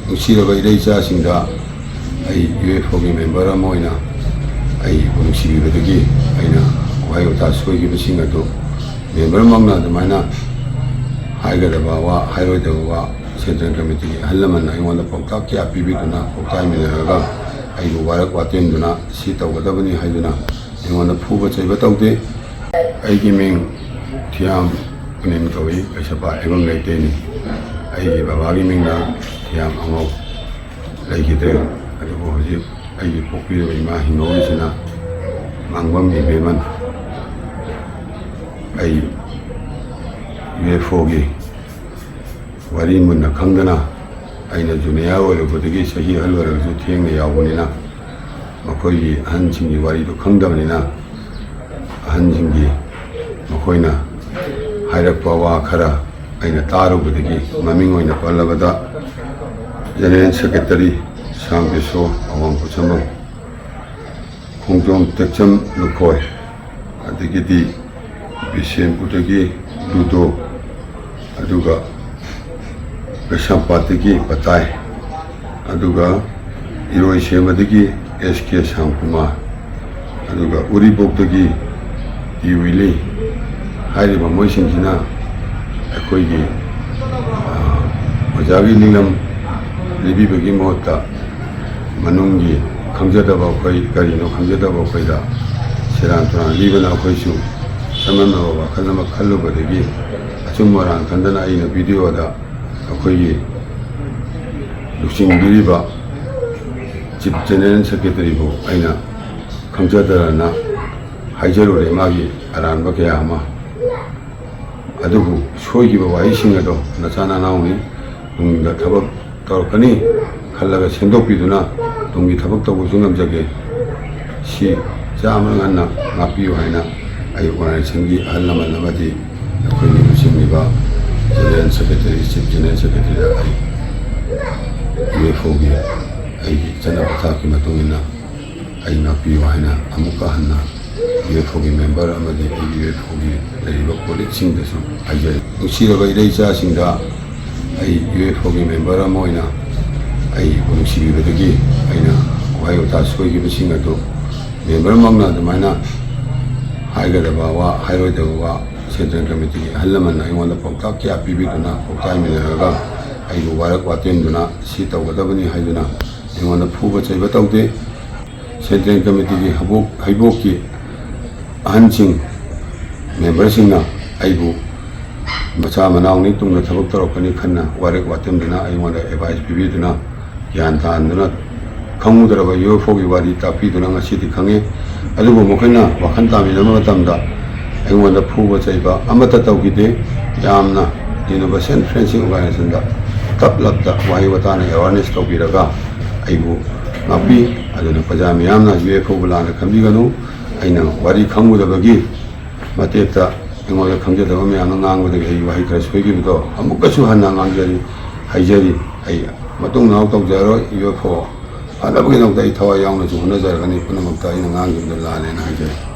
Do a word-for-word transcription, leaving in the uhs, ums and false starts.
ꯅꯨꯡꯁꯤꯔꯕ ꯏꯔꯩ ꯏꯆꯥꯁꯤꯡꯗ ꯑꯩ U F ꯑꯣꯒꯤ member ꯑꯃ ꯑꯣꯏꯅ ꯑꯩꯕꯨ ꯅꯨꯡꯁꯤꯕꯤꯕꯗꯒꯤ ꯑꯩꯅ ꯋꯥꯍꯩ ꯋꯥꯇꯥ ꯁꯣꯏꯈꯤꯕꯁꯤꯡ ꯑꯗꯨ ꯃꯦꯝꯕꯔꯃꯛꯅ ꯑꯗꯨꯃꯥꯏꯅ ꯍꯥꯏꯒꯗꯕ ꯋꯥ, ꯍꯥꯏꯔꯣꯏꯗꯕ ꯋꯥ ꯁꯦꯟꯇ꯭ꯔꯦꯜ ꯀꯃꯤꯇꯤꯒꯤ ꯑꯍꯜ ꯂꯃꯟꯅ ꯑꯩꯉꯣꯟꯗ ꯄꯥꯎꯇꯥꯛ ꯀꯌꯥ ꯄꯤꯕꯤꯗꯨꯅ, ꯄꯥꯎꯇꯥꯛ ꯃꯤꯟꯅꯔꯒ ꯑꯩꯕꯨ ꯋꯥꯔꯛ ꯋꯥꯇꯦꯝꯗꯨꯅ ꯁꯤ ꯇꯧꯒꯗꯕꯅꯤ ꯍꯥꯏꯗꯨꯅ ꯑꯩꯉꯣꯟꯗ ꯐꯨꯕ ꯆꯩꯕ ꯇꯧꯗꯦ꯫ ꯑꯩꯒꯤ ꯃꯤꯡ ꯊꯤꯌꯥꯝ ꯄꯨꯅꯦꯝ ꯀꯧꯏ, ꯀꯩꯁꯥꯝꯄꯥꯠ ꯍꯩꯕꯝ ꯂꯩꯇꯦꯅꯤ꯫ ꯑꯩꯒꯤ ꯕꯕꯥꯒꯤ ꯃꯤꯡꯅ ꯊꯤꯌꯥꯝ ꯑꯉꯧ ꯂꯩꯈꯤꯗ꯭ꯔꯦ, ꯑꯗꯨꯕꯨ ꯍꯧꯖꯤꯛ ꯑꯩꯒꯤ ꯄꯣꯛꯄꯤꯔꯤꯕ ꯏꯃꯥ ꯍꯤꯡꯍꯧꯔꯤꯁꯤꯅ ꯃꯥꯡꯕꯝ ꯏꯕꯦꯝꯃꯅꯤ꯫ ꯑꯩ ꯌꯨ ꯑꯦꯐ ꯑꯣꯒꯤ ꯋꯥꯔꯤ ꯃꯨꯟꯅ ꯈꯪꯗꯅ, ꯑꯩꯅ ꯖꯨꯅꯤꯌꯔ ꯑꯣꯏꯔꯨꯕꯗꯒꯤ ꯆꯍꯤ ꯑꯍꯜ ꯑꯣꯏꯔꯕꯁꯨ ꯊꯦꯡꯅ ꯌꯥꯎꯕꯅꯤꯅ, ꯃꯈꯣꯏꯒꯤ ꯑꯍꯟꯁꯤꯡꯒꯤ ꯋꯥꯔꯤꯗꯨ ꯈꯪꯗꯕꯅꯤꯅ, ꯑꯍꯟꯁꯤꯡꯒꯤ ꯃꯈꯣꯏꯅ ꯍꯥꯏꯔꯛꯄ ꯋꯥ ꯈꯔ ꯑꯩꯅ ꯇꯥꯔꯨꯕꯗꯒꯤ, ꯃꯃꯤꯡ ꯑꯣꯏꯅ ꯄꯜꯂꯕꯗ, ꯖꯦꯅꯔꯦꯜ ꯁꯦꯀ꯭ꯔꯦꯇꯔꯤ ꯁꯥꯝ ꯀꯦꯁꯣ, ꯑꯋꯥꯡ ꯄꯣꯠꯁꯪꯕꯝ, ꯈꯣꯡꯖꯣꯝ ꯇꯦꯛꯆꯝ ꯂꯨꯈꯣꯏ, ꯑꯗꯒꯤꯗꯤ ꯕꯤꯁꯦꯝꯄꯨꯔꯗꯒꯤ ꯂꯨꯗꯣ, ꯑꯗꯨꯒ ꯀꯩꯁꯥꯝꯄꯥꯠꯇꯒꯤ ꯄꯇꯥꯏ, ꯑꯗꯨꯒ ꯏꯔꯣꯏꯁꯦꯝꯕꯗꯒꯤ ꯑꯦꯁ ꯀꯦ ꯁꯥꯝꯀꯨꯃꯥꯔ, ꯑꯗꯨꯒ ꯎꯔꯤꯄꯣꯛꯇꯒꯤ ꯇꯤ ꯋꯤꯂꯤ꯫ ꯍꯥꯏꯔꯤꯕ ꯃꯣꯏꯁꯤꯡꯁꯤꯅ ꯑꯩꯈꯣꯏꯒꯤ, ꯑ, ꯑꯣꯖꯥꯒꯤ ꯅꯤꯡꯂꯝ ꯂꯤꯕꯤꯕꯒꯤ ꯃꯍꯨꯠꯇ, ꯃꯅꯨꯡꯒꯤ ꯈꯪꯖꯗꯕ ꯑꯩꯈꯣꯏ, ꯀꯔꯤꯅꯣ ꯈꯪꯖꯗꯕ ꯑꯩꯈꯣꯏꯗ ꯁꯦꯔꯥꯟ ꯇꯨꯔꯥꯟ ꯂꯤꯕꯅ ꯑꯩꯈꯣꯏꯁꯨ ꯆꯃꯝꯅꯕ ꯋꯥꯈꯜ ꯑꯃ ꯈꯜꯂꯨꯕꯗꯒꯤ, ꯑꯆꯨꯝ ꯑꯔꯥꯟ ꯈꯟꯗꯅ ꯑꯩꯅ ꯚꯤꯗꯤꯑꯣꯗ ꯑꯩꯈꯣꯏꯒꯤ ꯂꯨꯆꯤꯡꯕꯤꯔꯤꯕ ꯆꯤꯐ ꯖꯦꯅꯔꯦꯜ ꯁꯦꯀ꯭ꯔꯦꯇꯔꯤꯕꯨ ꯑꯩꯅ ꯈꯪꯖꯗꯗꯅ ꯍꯥꯏꯖꯔꯨꯔꯦ ꯃꯥꯒꯤ ꯑꯔꯥꯟꯕ ꯀꯌꯥ ꯑꯃ꯫ ꯑꯗꯨꯕꯨ ꯁꯣꯏꯈꯤꯕ ꯋꯥꯍꯩꯁꯤꯡ ꯑꯗꯣ ꯅꯆꯥ ꯅꯅꯥꯎꯅꯤ, ꯇꯨꯡꯗ ꯊꯕꯛ ꯇꯧꯔꯛꯀꯅꯤ ꯈꯜꯂꯒ ꯁꯦꯝꯗꯣꯛꯄꯤꯗꯨꯅ ꯇꯨꯡꯒꯤ ꯊꯕꯛ ꯇꯧꯕꯁꯨ ꯉꯝꯖꯒꯦ꯫ ꯁꯤ ꯆꯥꯝꯃ ꯉꯟꯅ ꯉꯥꯛꯄꯤꯌꯨ ꯍꯥꯏꯅ ꯑꯩ ꯑꯣꯔꯒꯅꯥꯏꯖꯦꯁꯟꯒꯤ ꯑꯍꯜ ꯂꯃꯟ ꯑꯃꯗꯤ ꯑꯩꯈꯣꯏꯒꯤ ꯂꯨꯆꯤꯡꯂꯤꯕ ꯖꯦꯅꯔꯦꯜ ꯁꯦꯀ꯭ꯔꯦꯇꯔꯤ, ꯆꯤꯐ ꯖꯦꯅꯔꯦꯜ ꯁꯦꯀ꯭ꯔꯦꯇꯔꯤꯗ ꯑꯩ ꯌꯨ ꯑꯦꯐ ꯑꯣꯒꯤ ꯑꯩꯒꯤ ꯆꯠꯅ ꯄꯊꯥꯞꯀꯤ ꯃꯇꯨꯡ ꯏꯟꯅ ꯑꯩ ꯉꯥꯛꯄꯤꯌꯨ ꯍꯥꯏꯅ ꯑꯃꯨꯛꯀ ꯍꯟꯅ ꯌꯨ ꯑꯦꯐ ꯑꯣꯒꯤ ꯃꯦꯝꯕꯔ ꯑꯃꯗꯤ ꯑꯩꯒꯤ ꯌꯨ ꯑꯦꯐ ꯑꯣꯒꯤ ꯂꯩꯔꯤꯕ ꯀꯣꯂꯤꯛꯁꯤꯡꯗꯁꯨ ꯍꯥꯏꯖꯔꯤ꯫ ꯅꯨꯡꯁꯤꯔꯕ ꯏꯔꯩ ꯏꯆꯥꯁꯤꯡꯗ ꯑꯩ ꯌꯨ ꯑꯦꯐ ꯑꯣꯒꯤ ꯃꯦꯝꯕꯔ ꯑꯃ ꯑꯣꯏꯅ ꯑꯩꯕꯨ ꯅꯨꯡꯁꯤꯕꯤꯕꯗꯒꯤ ꯑꯩꯅ ꯋꯥꯍꯩ ꯋꯥꯇꯥ ꯁꯣꯏꯈꯤꯕꯁꯤꯡ ꯑꯗꯨ ꯃꯦꯝꯕꯔꯃꯛꯅ ꯑꯗꯨꯃꯥꯏꯅ ꯍꯥꯏꯒꯗꯕ ꯋꯥ, ꯍꯥꯏꯔꯣꯏꯗꯕ ꯋꯥ, ꯁꯦꯟꯇ꯭ꯔꯦꯜ ꯀꯃꯤꯇꯤꯒꯤ ꯑꯍꯜ ꯂꯃꯟꯅ ꯑꯩꯉꯣꯟꯗ ꯄꯥꯎꯇꯥꯛ ꯀꯌꯥ ꯄꯤꯕꯤꯗꯨꯅ, ꯄꯥꯎꯇꯥꯛ ꯃꯤꯟꯅꯔꯒ ꯑꯩꯕꯨ ꯋꯥꯔꯛ ꯋꯥꯇꯦꯝꯗꯨꯅ ꯁꯤ ꯇꯧꯒꯗꯕꯅꯤ ꯍꯥꯏꯗꯨꯅ ꯑꯩꯉꯣꯟꯗ ꯐꯨꯕ ꯆꯩꯕ ꯇꯧꯗꯦ꯫ ꯁꯦꯟꯇ꯭ꯔꯦꯜ ꯀꯃꯤꯇꯤꯒꯤ ꯍꯩꯕꯣꯛ-, ꯍꯩꯕꯣꯛꯀꯤ ꯑꯍꯟꯁꯤꯡ, ꯃꯦꯝꯕꯔꯁꯤꯡꯅ ꯑꯩꯕꯨ ꯃꯆꯥ ꯃꯅꯥꯎꯅꯤ, ꯇꯨꯡꯗ ꯊꯕꯛ ꯇꯧꯔꯛꯀꯅꯤ ꯈꯟꯅ ꯋꯥꯔꯦꯞ ꯋꯥꯇꯦꯝꯗꯨꯅ ꯑꯩꯉꯣꯟꯗ ꯑꯦꯗꯚꯥꯏꯁ ꯄꯤꯕꯤꯗꯨꯅ, ꯒ꯭ꯌꯥꯟ ꯇꯥꯍꯟꯗꯨꯅ, ꯈꯪꯉꯨꯗ꯭ꯔꯕ ꯌꯨ ꯑꯦꯐ ꯑꯣꯒꯤ ꯋꯥꯔꯤ ꯇꯥꯛꯄꯤꯗꯨꯅ ꯉꯁꯤꯗꯤ ꯈꯪꯉꯦ꯫ ꯑꯗꯨꯕꯨ ꯃꯈꯣꯏꯅ ꯋꯥꯈꯜ ꯇꯥꯃꯤꯟꯅꯕ ꯃꯇꯝꯗ ꯑꯩꯉꯣꯟꯗ ꯐꯨꯕ ꯆꯩꯕ ꯑꯃꯠꯇ ꯇꯧꯈꯤꯗꯦ꯫ ꯌꯥꯝꯅ ꯌꯨꯅꯤꯚꯔꯁꯦꯜ ꯐ꯭ꯔꯦꯟꯁꯤꯞ ꯑꯣꯔꯒꯅꯥꯏꯖꯦꯁꯟꯗ ꯇꯞ ꯂꯞꯇ ꯋꯥꯍꯩ ꯋꯥꯇꯥꯅ ꯑꯦꯋꯥꯔꯅꯦꯁ ꯇꯧꯕꯤꯔꯒ ꯑꯩꯕꯨ ꯉꯥꯛꯄꯤ꯫ ꯑꯗꯨꯅ ꯄ꯭ꯔꯖꯥ ꯃꯤꯌꯥꯝꯅ ꯌꯨ ꯑꯦꯐ ꯑꯣꯕꯨ ꯂꯥꯟꯅ ꯈꯟꯕꯤꯒꯅꯨ꯫ ꯑꯩꯅ ꯋꯥꯔꯤ ꯈꯪꯉꯨꯗꯕꯒꯤ ꯃꯇꯦꯛꯇ ꯑꯩꯉꯣꯟꯗ ꯈꯪꯖꯗꯕ ꯃꯌꯥꯝꯅ ꯉꯥꯡꯕꯗꯒꯤ ꯑꯩ ꯋꯥꯍꯩ ꯈꯔ ꯁꯣꯏꯈꯤꯕꯗꯣ ꯑꯃꯨꯛꯀꯁꯨ ꯍꯟꯅ ꯉꯥꯡꯖꯔꯤ, ꯍꯥꯏꯖꯔꯤ꯫ ꯑꯩ ꯃꯇꯨꯡ ꯃꯅꯥꯎ ꯇꯧꯖꯔꯣꯏ꯫ ꯌꯨ ꯑꯦꯐ ꯑꯣ ꯐꯅꯕꯒꯤꯗꯃꯛꯇ ꯑꯩ ꯊꯋꯥꯏ ꯌꯥꯎꯅꯁꯨ ꯍꯣꯠꯅꯖꯔꯒꯅꯤ꯫ ꯄꯨꯝꯅꯃꯛꯇ ꯑꯩꯅ ꯉꯥꯡꯈꯤꯕꯗ ꯂꯥꯜꯂꯦꯅ ꯍꯥꯏꯖꯔꯤ꯫